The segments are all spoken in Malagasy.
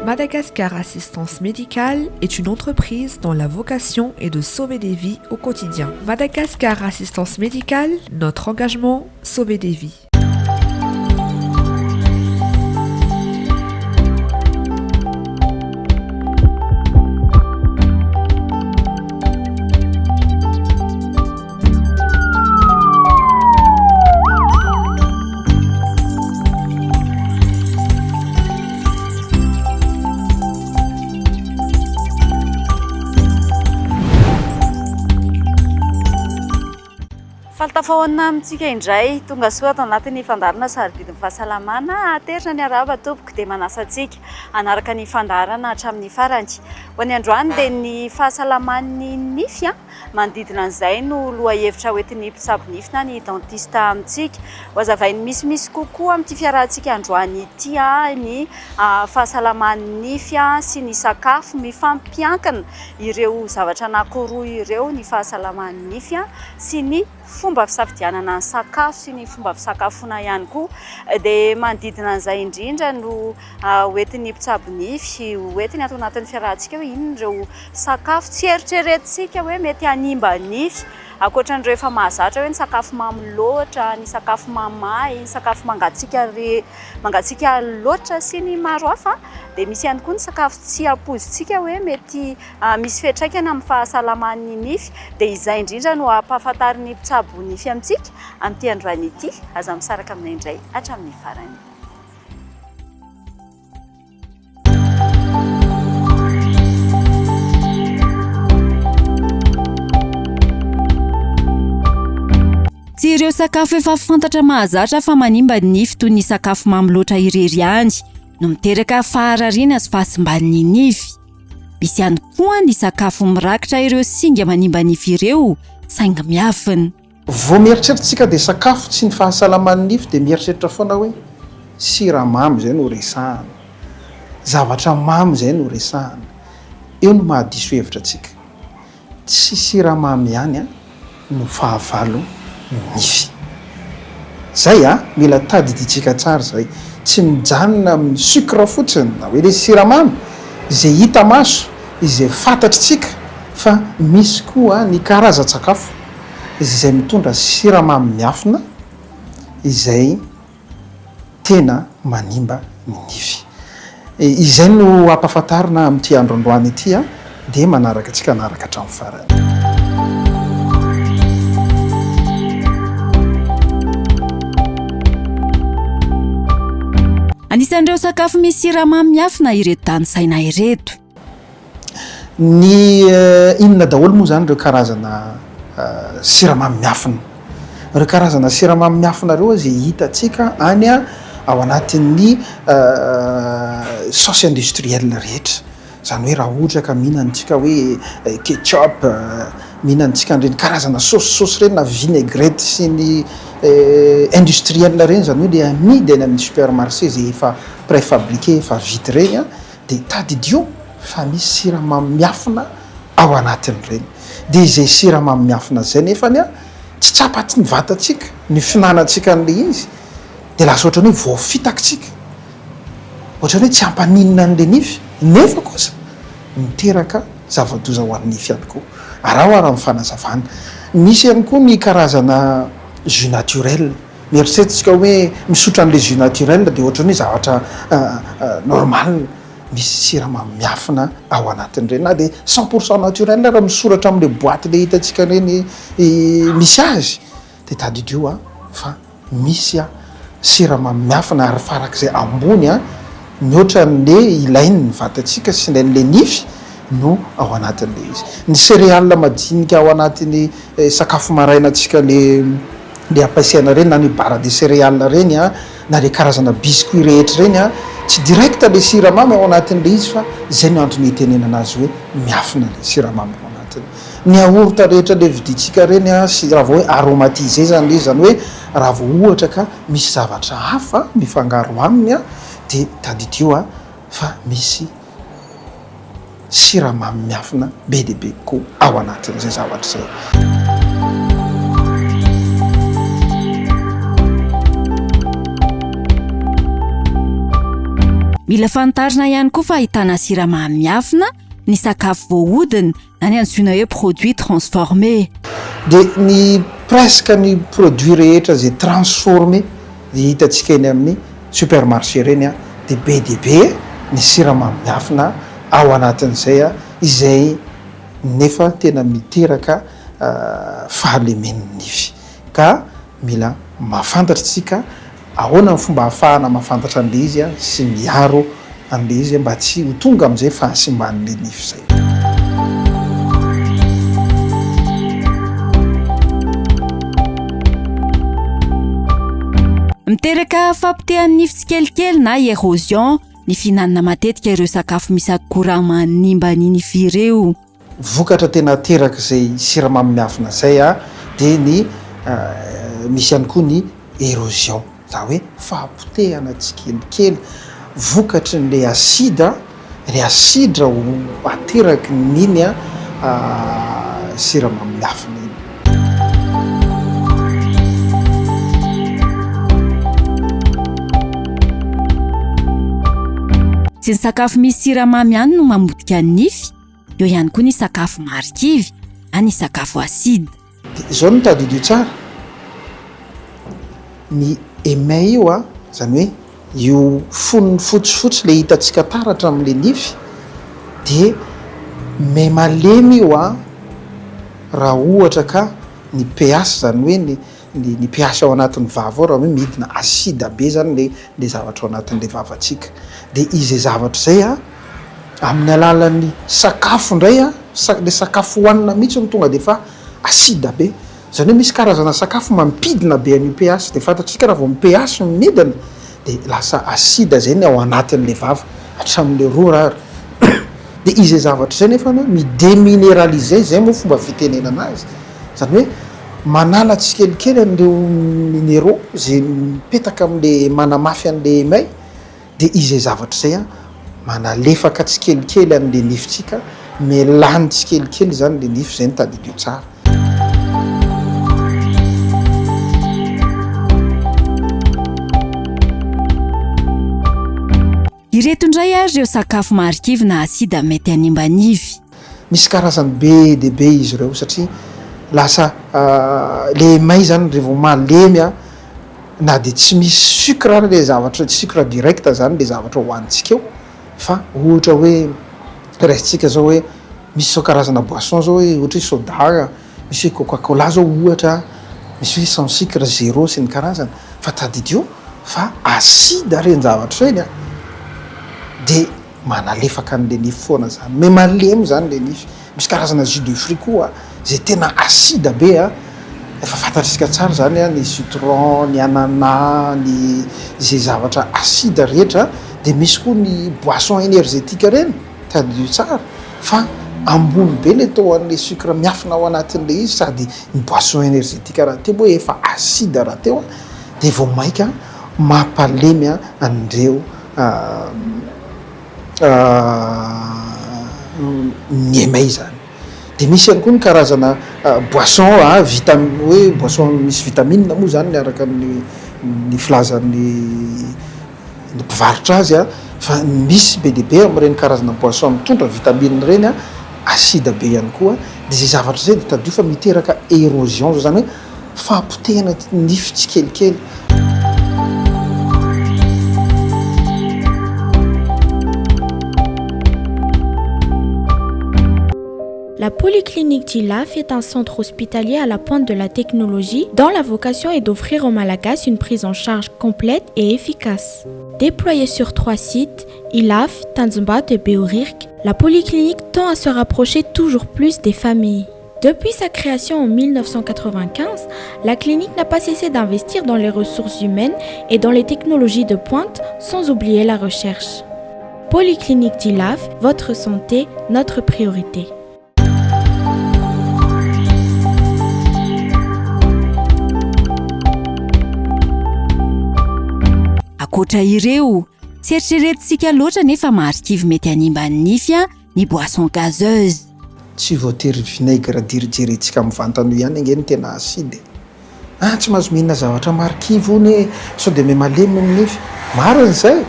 Madagascar Assistance Médicale est une entreprise dont la vocation est de sauver des vies au quotidien. Madagascar Assistance Médicale, notre engagement, sauver des vies. Faly tafahaona amintsika indray, tonga soa ato anatin'ny fandaharana sarobidin'ny fahasalamana. Aterina ny arahaba tompoko dia manasa antsika hanaraka ny fandaharana hatramin'ny farany. Ho an'ny androany dia ny fahasalaman'ny nify. Manodidina an'izay no lohahevitra hoentin'ny mpitsabo nify na ny dentiste amintsika. Hohazavainy misimisy kokoa amin'ity fiarahantsika androany ity ny fahasalaman'ny nify sy ny sakafo. Mifampiankina ireo zavatra anankiroa ireo, ny fahasalaman'ny nify sy ny fomba fisafidianana ny sakafo sy ny fomba fisakafoana ihany koa. Dia manodidina an'izay indrindra no hoentin'ny mpitsabo nify, hoentiny ato anatin'ny fiarahantsika hoe inona ireo sakafo tsy eritreretintsika hoe mety hanimba nify. Ankoatra an'ireo efa mahazatra hoe ny sakafo mamy loatra, ny sakafo mamay, ny sakafo mangatsiaka re, mangatsiaka loatra sy ny maro hafa dia misy ihany koa ny sakafo tsy ampoizintsika hoe mety misy fiantraikany amin'ny fahasalaman'ny nify. Dia izay indrindra no hampahafantarin'ny mpitsabo nify amintsika amin'ity androany ity. Aza misaraka aminay indray hatramin'ny farany. Tsy ireo sakafo efa fantatra mahazatra fa manimba ny nify toy ny sakafo mamy loatra irery ihany no miteraka faharariana sy fahasimban'ny nify. Misy ihany koa ny sakafo mirakitra ireo singa manimba nify ireo saingy miafina. Vao mieritreritra tsika dia sakafo tsy ny fahasalaman'ny nify dia mieritreritra foana hoe siramamy izay no resahana, zavatra mamy izay no resahana. Eo no mahadiso hevitra antsika. Tsy siramamy ihany no fahavalo ny nify. Zay a! Mila tadidintsika tsara izay. Tsy mijanona amin'ny sucre fotsiny na hoe ilay siramamy izay hita maso, izay fantatritsika fa misy koa ny karazan-tsakafo izay mitondra siramamy miafina izay tena manimba ny nify. Izay no hampahafantarina amin'ity andro androany ity dia manaraka antsika hanaraka hatramin'ny farany. Anisan'ireo sakafo misy siramamy miafina ireto tanisaina ireto. Ny inona daholo moa izany ireo karazana siramamy miafina? Ireo karazana siramamy miafina ireo izay hitantsika any ao anatin'ny saosy industrielle rehetra. Izany hoe raha ohatra ka mihinana isika hoe ketchup, mihinana isika an'ireny karazana saosy saosy ireny na vinaigrette sy ny industrielle ireny, izany hoe ilay amidy any amin'ny supermarché izay efa préfabriqué, efa vita ireny an. Dia tadidio fa misy siramamy miafina ao anatin'ireny. Dia izay siramamy miafina izay nefany an, tsy tsapaty ny vatantsika, ny fihinanantsika an'ilay izy, dia lasa ohatran'ny hoe voafitaka isika, ohatran'ny hoe tsy hampaninona an'ilay nify, nefa kosa miteraka zava-doza ho an'ny nify ihany koa. Araho ary ny fanazavana. Misy ihany koa ny karazana jus naturel. Mieritreritra isika hoe misotra an'ilay jus naturel dia ohatran'ny hoe zavatra normal, misy siramamy miafina ao anatin'ireny na dia cent pour cent naturel ary misoratra amin'ilay boite ilay hitantsika ireny misy azy dia tadidio an fa misy siramamy miafina ary farak'izay ambony an mihoatra an'ilay ilain'ny vatantsika sy ilain'ilay nify no ao anatin'ilay izy. Ny céréales madinika ao anatin'ny sakafo marainantsika le le ampiasaina ireny na ny barre de céréales ireny an, na le karazana biscuits rehetra ireny an, tsy direct le siramamy ao anatin'ilay izy fa izay no antony itenenana azy hoe miafina le siramamy ao anatiny. Ny yaourt rehetra le vidintsika ireny an, sy raha vao hoe aromatisé zany le izy, zany hoe raha vao ohatra ka misy zavatra hafa mifangaro aminy an, dia tadidio an fa misy siramamy miafina be dia be koa ao anatin'izay zavatra izay. Mila fantarina ihany koa fa ahitana siramamy miafina ny sakafo voahodina na ny antsoina hoe produit transformé. Dia ny presque ny produit rehetra izay transformé izay hitantsika eny amin'ny supermarché ireny dia be dia be ny siramamy miafina ao anatin'izay izay nefa tena miteraka fahalemen'ny nify ka mila mahafantatra isika Ahoana ny fomba ahafahana mahafantatra an'ilay izy sy miaro an'ilay izy mba tsy ho tonga amin'izay fahasimban'ilay nify izay? Miteraka fahapotehan'ny nify tsikelikely na érosion ny fihinanana matetika ireo sakafo misy akora manimba ny nify ireo. Vokatra tena aterak'izay siramamy miafina izay dia ny misy ihany koa ny érosion, izany hoe fahapotehana tsikelikely vokatry ny le acide, le asidra ho ateraky ny iny siramamy miafina iny. Tsy ny sakafo misy siramamy ihany no mamotika ny nify. Eo ihany koa ny sakafo marikivy na ny sakafo acide. Dia izao no tadidio tsara, ny émail io a, izany hoe io fonony fotsifotsy ilay hitantsika taratra amin'ilay nify dia miha-malemy io a, raha ohatra ka ny pH izany hoe ny ny pH ao anatin'ny vava ao raha hoe midina acide be izany ilay ilay zavatra ao anatin'ilay vavantsika. Dia izay zavatra izay a, Amin'ny alalan'ny sakafo indray an, ilay sakafo hohanina mihitsy no tonga dia efa acide be. Izany hoe misy karazana sakafo mampidina be an'io pH, dia fantatsika raha vao ny pH no midina dia lasa acide izay ny ao anatin'ilay vava, hatramin'ilay rora ary. Dia izay zavatra izay nefa an, mi-deminéraliser, izay moa fomba fitenenana azy, izany hoe manala tsikelikely an'ireo minéraux izay mipetaka amin'ilay manamafy an'ilay émail, Dia izay zavatra izay an, manalefaka tsikelikely an'ilay nifintsika, mihalany tsikelikely izany ilay nify, izay no tadidio tsara. Ireto indray ary ireo sakafo marikivy na asida mety hanimba nify. Misy karazany be dia be izy ireo satria lasa le may zany revo malemy a na dia tsy misy sucre ary le zavatra, sucre direct zany le zavatra hohanintsika eo fa ohatra hoe raisintsika zao hoe misy zao karazana boisson zao hoe ohatra hoe soda, misy hoe coca cola zao ohatra, misy hoe sans sucre, zero sy ny karazany fa tadidio fa acide reny zavatra reny a de Manalefaka an'le nify foana zany, mais malemy zany le nify, misy karazana jus de fruit koa zay tena acide be a, efa fantatr'isika tsara zany a, ny citron, ny ananas, ny ze zavatra acide rehetra, de misy koa ny boisson energetique reny, tadidio tsara fa ambony be le taux an'le sucre miafina ao anatin'le izy sady ny boisson energetique rahateo moa efa acide rahateo a, de vao maika mampalemy an'ireo ny émail zany. De misy ihany koa ny karazana boisson a vita hoe boisson misy vitamine moa zany araka ny ny filazan'ny ny mpivarotra azy a, fa misy be dia be amin'ireny karazana boisson mitondra vitamine ireny a, acide be ihany koa, de zay zavatra zay de tadidio fa miteraka érosion zao zany hoe Fahapotehana nify tsikelikely. La polyclinique d'Ilafy est un centre hospitalier à la pointe de la technologie dont la vocation est d'offrir aux Malagasy une prise en charge complète et efficace. Déployée sur trois sites, Ilafy, Tanjombato et Behoririka, la polyclinique tend à se rapprocher toujours plus des familles. Depuis sa création en 1995, la clinique n'a pas cessé d'investir dans les ressources humaines et dans les technologies de pointe, sans oublier la recherche. Polyclinique d'Ilafy, votre santé, notre priorité. Ankoatra ireo, tsy eritreretintsika loatra nefa marikivy mety hanimba ny nify ny boisson gazeuse. Tsy voatery vinaigre dirijerentsika mivantana io ihany ange no tena acide e! Ah tsy mahazo mihinana zavatra marikivy hono e! Sao dia miha malemy ny nify. Marina izay!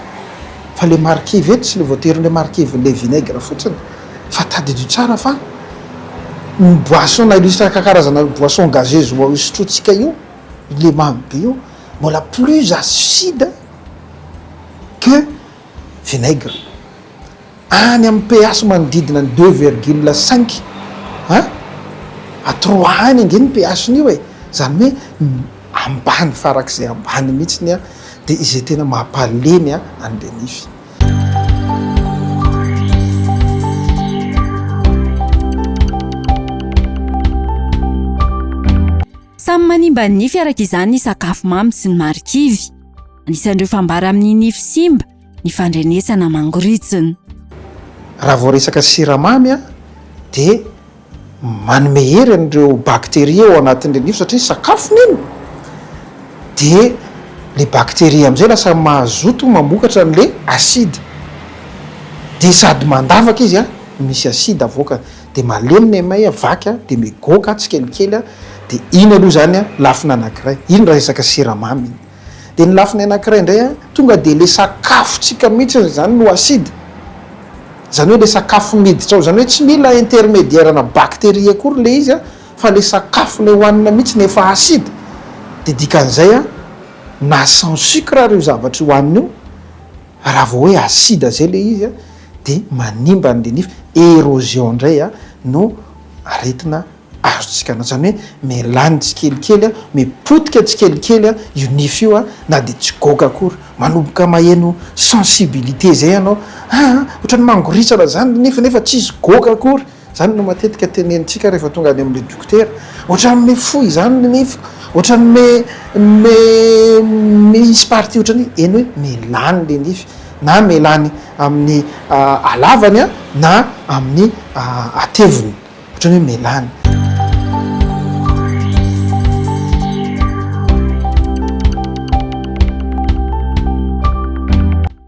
Fa le marikivy eto tsy le voatery le marikivy le vinaigre fotsiny fa tadidio tsara fa ny boisson na ilay karazana boisson gazeuse sotrointsika io le mamy be io mbola plus acide que vinaigre. Any amin'ny pH manodidina ny deux virgule cinq an à trois any ange ny pH-ny io e! Izany hoe ambany farak'izay ambany mihitsiny an, dia izay tena mampalemy an'ilay nify. Samy manimba ny nify araka izany ny sakafo mamy sy ny marikivy. Anisan'ireo fambara amin'ny nify simba ny fandrenesana mangoritsina. Raha vao resaka siramamy dia manome hery an'ireo bakteria ao anatin'ilay nify satria sakafony iny, dia ilay bakteria amin'izay lasa mazoto mamokatra an'ilay acide, dia sady mandavaka izy no misy acide avoakany, dia malemy ny émail, vaky dia migoaka tsikelikely, dia iny aloha izany lafiny anankiray, iny raha resaka siramamy iny. Dia ny lafiny anankiray indray an, tonga dia ilay sakafontsika mihitsy izany no acide. Izany hoe ilay sakafo miditra ao, izany hoe tsy mila intermediaire-na bactérie akory ilay izy an, fa ilay sakafo ilay hohanina mihitsy no efa acide. Dia dikan'izay an, na sans sucre ary io zavatra io hohanina io, raha vao hoe acide izay ilay izy an, dia manimba an'ilay nify, érosion indray an no aretina azontsika anao, izany hoe mihalany tsikelikely, mipotika tsikelikely io nify io na dia tsy goaka akory, manomboka maheno sensibilité izay ianao, aa ohatran'ny mangoritsana izany ny nify nefa tsisy goaka akory, izany no matetika tenenintsika rehefa tonga any amin'ilay dokotera, ohatran'ny mifoha izany ny nifiko, ohatran'ny me me misy partie ohatran'ny eny hoe mihalany ilay nify, na mihalany amin'ny halavany na amin'ny hateviny. Ohatran'ny hoe melany.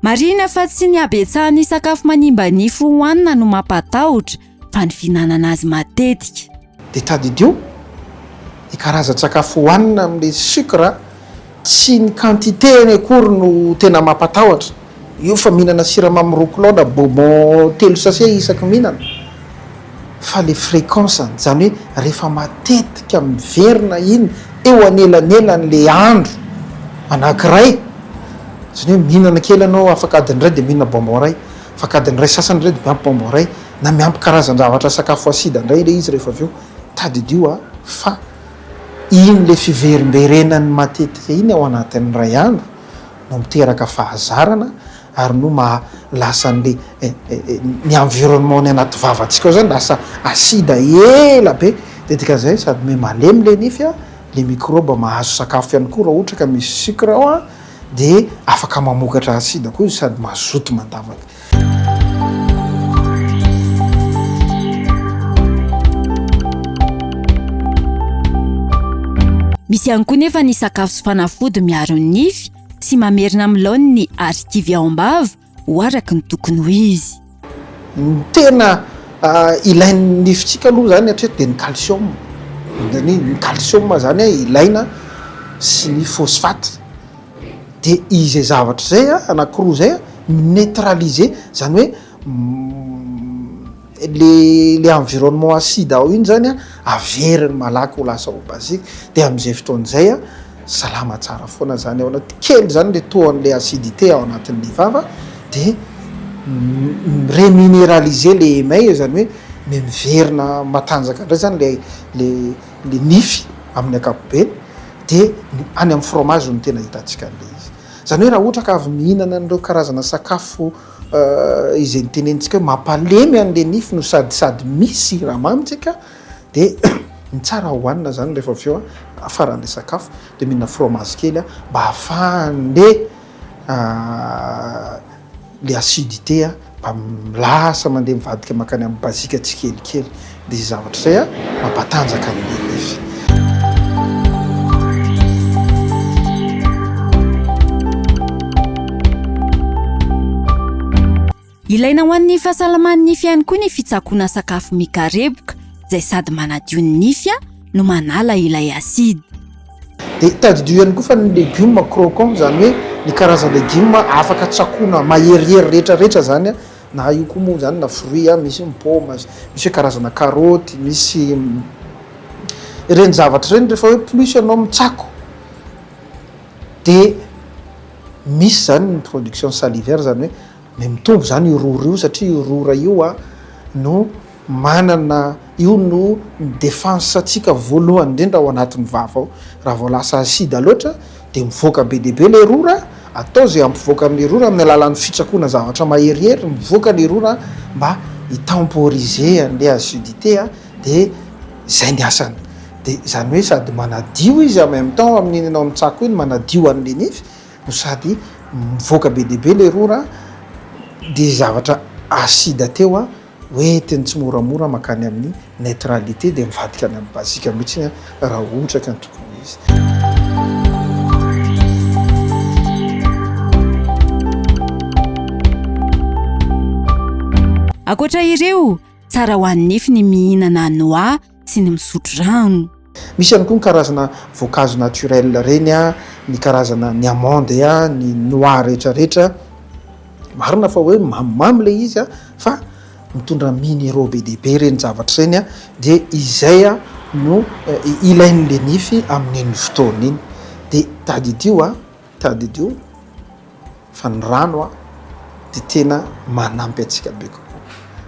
Marihina fa tsy ny habetsahan'ny sakafo manimba nify hohanina no mampatahotra fa ny fihinanana azy matetika. Dia tadidio, ny karazan-tsakafo hohanina amin'ilay sucre Tsy ny quantité-ny akory no tena mampatahotra, io fa mihinana siramamy roa kilao na bonbon telo sachet isaky mihinana, fa le fréquence-ny, izany hoe rehefa matetika miverina iny eo anelanelan'le andro anakiray, izany hoe mihinana kely ianao afaka adiny iray dia mihinana bonbon iray, afaka adiny iray sasany indray dia miampy bonbon iray, na miampy karazan-javatra sakafo acide indray ilay izy rehefa avy eo, tadidio fa. Iny le fiverimberenany matetika iny ao anatin'ny iray andro no miteraka fahazarana ary no maha lasa an'le ny environnement ny anaty vavantsika ao zany lasa acide ela be de dikan'izay sady miha malemy le nify a, le microbe mahazo sakafo ihany koa raha ohatra ka misy sucre ao a de afaka mamokatra acide koa izy sady mazoto mandavaka. Misy ihany koa nefa ny sakafo sy fanafody miaro ny nify sy mamerina amin'ny laoniny ny arikivy ao am-bava ho araka ny tokony ho izy. Ny tena ilain'ny nifintsika aloha izany hatreto dia ny calcium, ny calcium izany ilaina sy ny phosphate. Dia izay zavatra izay an, anakiroa izay an, mi-neutraliser, izany hoe le le environnement acide ao iny zany an, averiny malaky ho lasa ho basique, dia amin'izay fotoana izay an, salama tsara foana zany ao anaty, kely zany le taux an'le acidité ao anatin'le vava, dia mi-reminéraliser le émail, izany hoe miverina matanjaka indray zany le le le nify amin'ny ankapobeny. Dia ny any amin'ny fromage no tena ahitantsika an'ilay izy. Izany hoe raha ohatra ka avy mihinana an'ireo karazana sakafo izay notenenintsika hoe mampalemy an'ilay nify no sady sady misy siramamy tsika dia ny tsara hohanina izany rehefa avy eo faran'ilay sakafo dia mihinana fromage kely mba ahafahan'ilay le acidité mba lasa mandeha mivadika mankany amin'ny basique tsikelikely de izay zavatra izay a mampatanjaka ny nify. Ilaina ho an'ny fahasalaman'ny nify ihany koa ny fitsakoana sakafo mikarepoka izay sady manadio ny nify no manala ilay acide. Dia tadidio ihany koa fa ny legioma croquant, izany hoe Ny karazana legioma afaka tsakoina maherihery rehetra rehetra zany a, na io koa moa zany na fruit a, misy ny paoma, misy hoe karazana karaoty, misy ireny zavatra ireny rehefa hoe plus ianao mitsako de misy zany ny production salivaire zany hoe mihamitombo zany io rora io satria io rora io a no manana, io no mi-defense antsika voalohany indrindra ao anatin'ny vava ao, raha vao lasa acide loatra de mivoaka be dia be le rora, atao zay hampivoaka an'le rora amin'ny alalan'ny fitsakoana zavatra maherihery, mivoaka le rora mba hi-temporiser an'le acidité de zay ny asany, de zany hoe sady manadio izy en même temps amin'iny ianao mitsako iny manadio an'le nify no sady mivoaka be dia be le rora de zavatra acide teo an, hoentiny tsimoramora mankany amin'ny neutralité dia mivadika any amin'ny basique mihitsy raha ohatra ka ny tokony ho izy. Ankoatra ireo, tsara ho an'ny nify ny mihinana noix sy ny misotro rano. Misy ihany koa ny karazana voankazo naturel ireny, ny karazana ny amande, ny noix rehetra rehetra. Marina fa hoe mamimamy ilay izy fa mitondra minéraux be dia be ireny zavatra ireny dia izay no ilain'ilay nify amin'iny fotoana iny. Dia tadidio an, tadidio fa ny rano dia tena manampy antsika be kokoa.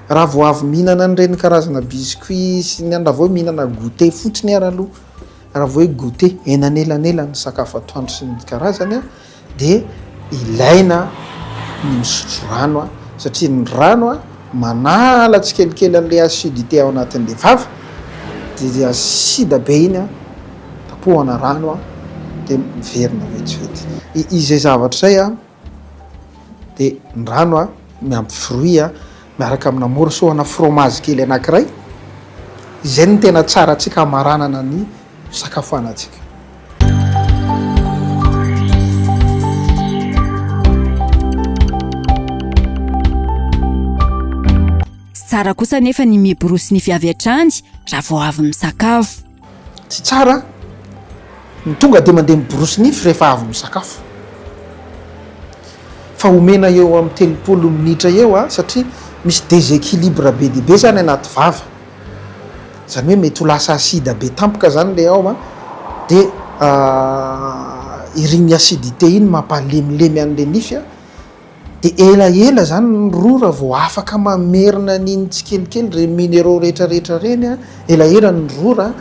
Raha vao avy mihinana an'ireny karazana biscuits sy ny anona, raha vao hoe mihinana goûter fotsiny ary aloha, raha vao hoe goûter eny anelanelan'ny sakafo atoandro sy ny karazany an, dia ilaina ny misotro rano satria ny rano manala tsikelikely an'ilay acidité ao anatin'ilay vava dia ilay acide be iny tapohana rano dia miverina vetivety. Izay zavatra izay dia ny rano miampy fruit miaraka amina morceau ana fromage kely anankiray, izay no tena tsara antsika hamaranana ny fisakafoanantsika. Tsy tsara kosa anefa ny miborosy nify avy hatrany raha vao avy misakafo. Tsy tsara ny tonga dia mandeha miborosy nify rehefa avy misakafo. Fa omena eo amin'ny 30 minitra eo satria misy déséquilibre be dia be izany anaty vava. Izany hoe mety ho lasa acide be tampoka izany ilay ao an, dia ireny acidité iny mampalemilemy an'ilay nify an, dia elaela izany ny rora vao afaka mamerina an'iny tsikelikely, ireny minéraux rehetra rehetra ireny an, elaela ny rora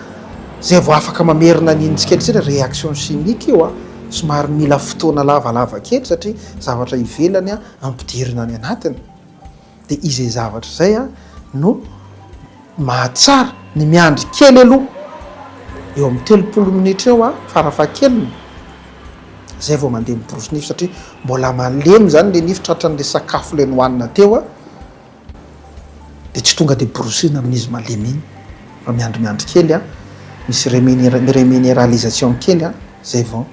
izay vao afaka mamerina an'iny tsikelikely, réaction chimique io an, somary mila fotoana lavalava kely satria zavatra ivelany ampidirina any anatiny. Dia izay zavatra izay no mahatsara ny miandry kely aloha, eo amin'ny 30 minitra eo farafahakeliny, izay vao mandeha miborosy nify satria mbola malemy izany ilay nify tratran'ilay sakafo ilay nohanina teo, dia tsy tonga dia borosina amin'izy malemy iny fa miandrimiandry kely, misy reminéralisation kely izay vao.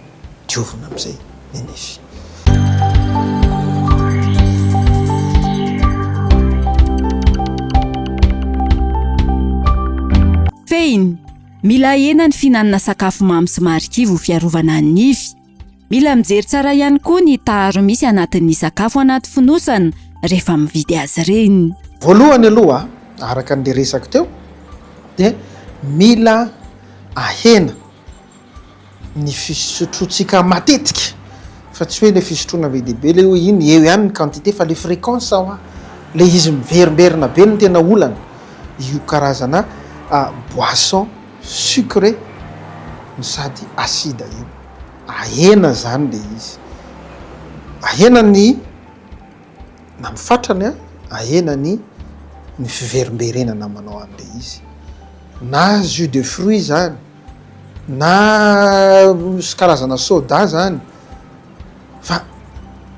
diovina amin'izay ny nify. Fehiny, Mila ahena ny fihinanana sakafo mamy sy marikivy ho fiarovana ny nify. Mila mijery tsara ihany koa ny taharo misy anatin'ny sakafo anaty fonosana rehefa mividy azy ireny. Voalohany aloha, araka an'ilay resako teo, dia mila ahena ny fisotroantsika matetika fa tsy hoe le fisotroana be dia be le hoe iny eo ihany ny quantité fa le fréquence hoa le izy miverimberina be no tena olana, io karazana boisson sucré no sady acide io, ahena zany le izy, ahena ny na ny fatrany an, ahena ny ny fiverimberenana manao an'le izy, na jus de fruit zany. na misy karazana soda zany fa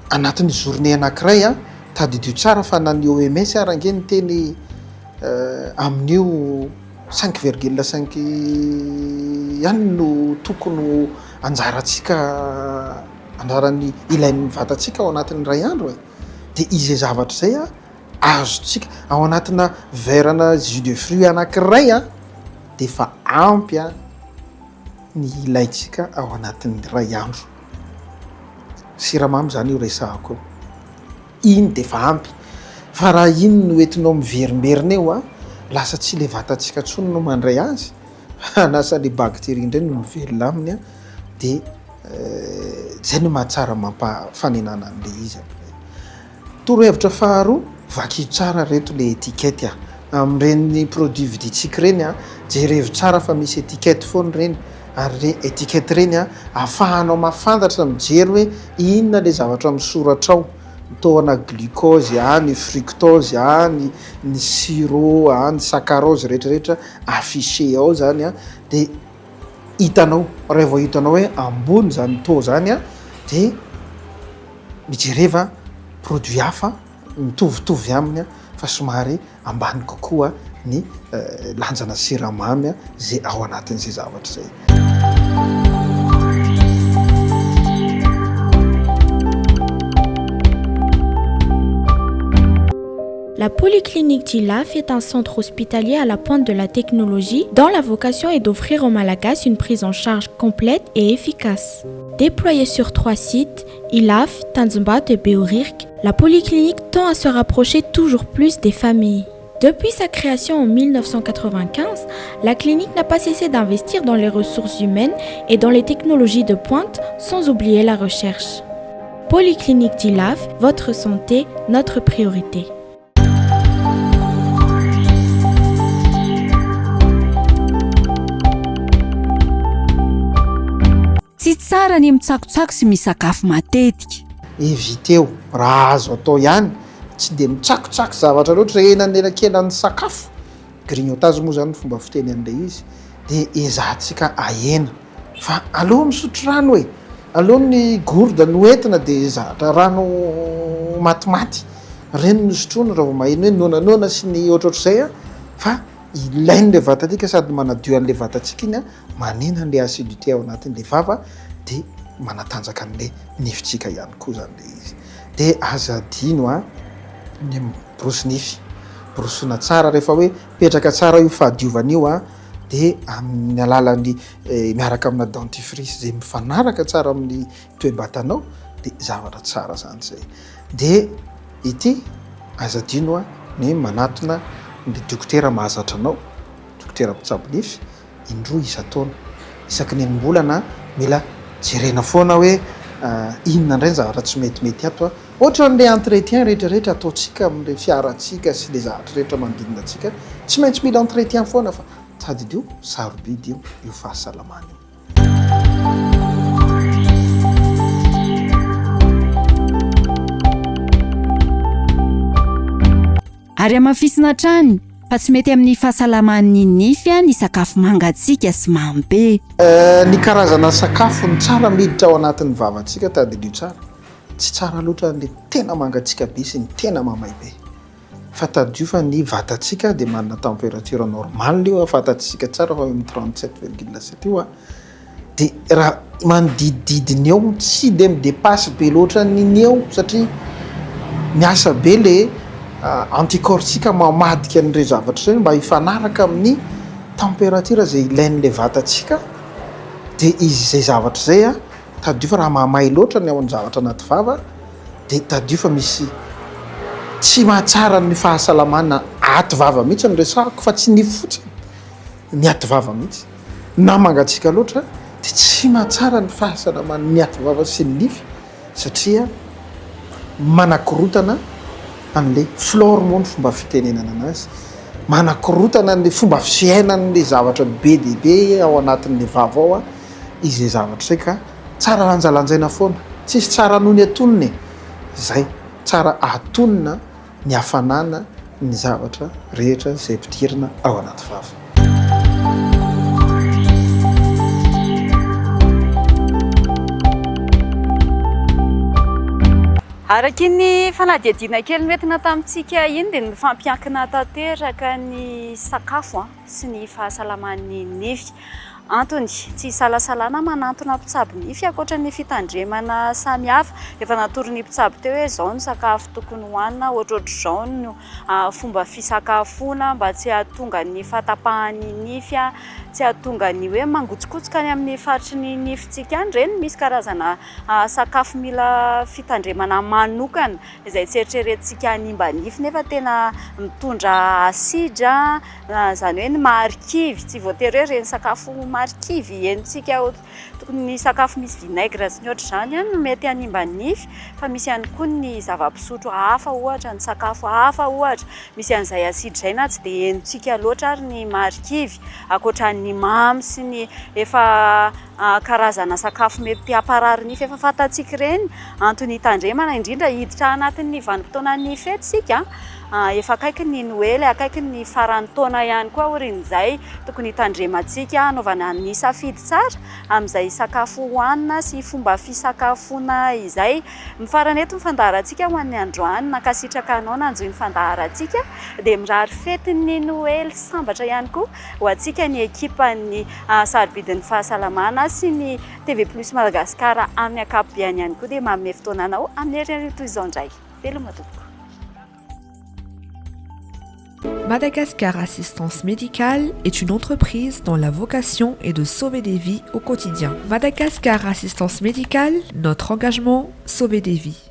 anatin'ny journée anakiray an, tadidio tsara fa na ny OMS ary ange niteny amin'io cinq virgule cinq ihany no tokony ho anjarantsika anjaran'ny ilain'ny vatantsika ao anatin'ny iray andro e, de izay zavatra izay an azontsika ao anatina verre-na jus de fruit anakiray an. dia efa ampy ny ilaintsika ao anatin'ny iray andro. Siramamy izany io resahako io. Iny dia efa ampy. Fa raha iny no entinao miverimberina eo an, lasa tsy ilay vatantsika intsony no mandray azy fa lasa ilay bactérie indray no mivelona aminy an, dia izay no mahatsara mampa-fanenana an'ilay izy amin'izay. Torohevitra faharoa, vakio tsara reto le étiquette a! Amin'ireny produit vidintsika ireny a, jerevo tsara fa misy étiquette foana ireny, ary ireny étiquette ireny a, ahafahanao mahafantatra mijery hoe inona le zavatra misoratra ao, ny taux-na glucose a, ny fructose a, ny ny sirop a, ny saccharose rehetrarehetra affiché ao zany a, de hitanao, raha vao hitanao hoe ambony zany taux zany a, de mijereva produit hafa mitovitovy aminy fa somary ambany kokoa ny lanjana siramamy zay ao anatin'izay zavatra izay. La polyclinique d'Ilafy est un centre hospitalier à la pointe de la technologie dont la vocation est d'offrir aux Malagasy une prise en charge complète et efficace. Déployée sur trois sites, Ilafy, Tanjombato et Behoririka, la polyclinique tend à se rapprocher toujours plus des familles. Depuis sa création en 1995, la clinique n'a pas cessé d'investir dans les ressources humaines et dans les technologies de pointe, sans oublier la recherche. Polyclinique d'Ilafy, votre santé, notre priorité. Tsy tsara ny mitsakotsako sy misakafo matetika. Eviteo, raha azo atao ihany, tsy dia mitsakotsako zavatra loatra eny anelakelan'ny sakafo, grignotage moa izany ny fomba fiteny an'ilay izy, dia ezahantsika ahena. Fa aleo misotro rano e! Aleo ny gourde no entina dia zatra rano matimaty ireny no sotroina raha vao maheno hoe noana noana sy ny ohatrohatr'izay an, fa ilain'ilay vatantsika sady manadio an'ilay vatantsika iny an, manena an'ilay acidité ao anatin'ilay vava dia manatanjaka an'ilay nifintsika ihany koa izany ilay izy. Dia aza adino an, ny miborosy nify, borosina tsara rehefa hoe mipetraka tsara io fahadiovana io an, dia amin'ny alalan'ny miaraka amina dentifrice izay mifanaraka tsara amin'ny toe-batanao dia zavatra tsara izany izay. Dia ity aza adino a ny manatona ny dokotera mahazatra anao, dokotera mpitsabo nify indroa isan-taona. Isaky ny enim-bolana mila jerena foana hoe inona indray ny zavatra tsy metimety ato a. Ohatran'ilay entretien rehetra rehetra ataontsika amin'ilay fiarantsika sy ilay zavatra rehetra manodidina antsika, tsy maintsy mila entretien foana fa tadidio sarobidy io io fahasalamana io. Ary hamafisina hatrany fa tsy mety amin'ny fahasalaman'ny nify ny sakafo mangatsiaka sy mamy be. Ny karazana sakafo no tsara miditra ao anatin'ny vavantsika, tadidio tsara. Tsy tsara loatra ny tena mangatsiaka be sy ny tena mamay be. Fa tadidio fa ny vatantsika dia manana température normale io, fantatsika tsara fa eo amin'ny 37 virgule sept io. Dia raha manodidididina eo, tsy dia mi-depasse be loatra an'iny eo satria miasa be le anticorps-tsika mamadika an'ireo zavatra ireo mba hifanaraka amin'ny température izay ilain'ilay vatantsika. Dia izy izay zavatra izay an. Tadidio fa raha mahamay loatra ny ao amin'ny zavatra anaty vava dia tadidio fa misy tsy mahatsara ny fahasalamana aty vava mihitsy no resahako fa tsy nify fotsiny, ny aty vava mihitsy. Na mangatsiaka loatra dia tsy mahatsara ny fahasalaman'ny aty vava sy ny nify satria manakorontana an'ilay flore moa ny fomba fitenenana anazy, manakorontana ny fomba fiainan'ilay zavatra be dia be ao anatin'ilay vava ao. izay zavatra izay ka tsara lanjalanjaina foana, tsisy tsara noho ny atonina e! Zay, tsara atonina ny hafanana ny zavatra rehetra izay ampidirina ao anaty vava. Araka iny fanadihadiana kely noentina tamintsika iny dia mifampiankina tanteraka ny sakafo sy ny fahasalaman'ny nify. Antony, tsy isalasalana manantona mpitsabo nify ankoatra ny fitandremana samihafa. Efa natoron'ny mpitsabo teo hoe izao ny sakafo tokony hohanina, ohatrohatr'izao no fomba fisakafoana mba tsy hahatonga ny fahatapahan'ny nify, tsy hahatonga ny hoe mangotsokotsoka any amin'ny faritry ny nifintsika any. Ireny misy karazana sakafo mila fitandremana manokana izay tsy eritreretintsika hanimba nify nefa tena mitondra asidra. Izany hoe ny marikivy, tsy voatery hoe ireny sakafo marikivy henontsika tokony ny sakafo misy vinaigre sy ny ohatr'izany ihany no mety hanimba ny nify fa misy ihany koa ny zava-pisotro hafa ohatra, ny sakafo hafa ohatra, misy an'izay asidra izay na tsy dia henontsika loatra ary ny marikivy, ankoatran'ny mamy sy ny efa karazana sakafo mety hamparary nify efa fantatsika ireny, antony hitandremana indrindra hiditra anatin'ny vanim-potoanan'ny fety isika. Efa akaiky ny Noely, akaiky ny faran'ny taona ihany koa aorian'izay. Tokony hitandremantsika hanaovana ny safidy tsara amin'izay sakafo hohanina sy fomba fisakafoana izay. Mifarana eto ny fandaharantsika ho an'ny androany. Nankasitraka anao nanjohy ny fandaharantsika. Dia mirary fetin'ny Noely sambatra ihany koa ho antsika ny ekipan'ny Sarobidin'ny Fahasalamana sy ny TV Plus Madagascar amin'ny ankapobeny ihany koa dia manome fotoana anao amin'ny herinandro toy izao indray. Veloma tompoko. Madagascar Assistance Médicale est une entreprise dont la vocation est de sauver des vies au quotidien. Madagascar Assistance Médicale, notre engagement, sauver des vies.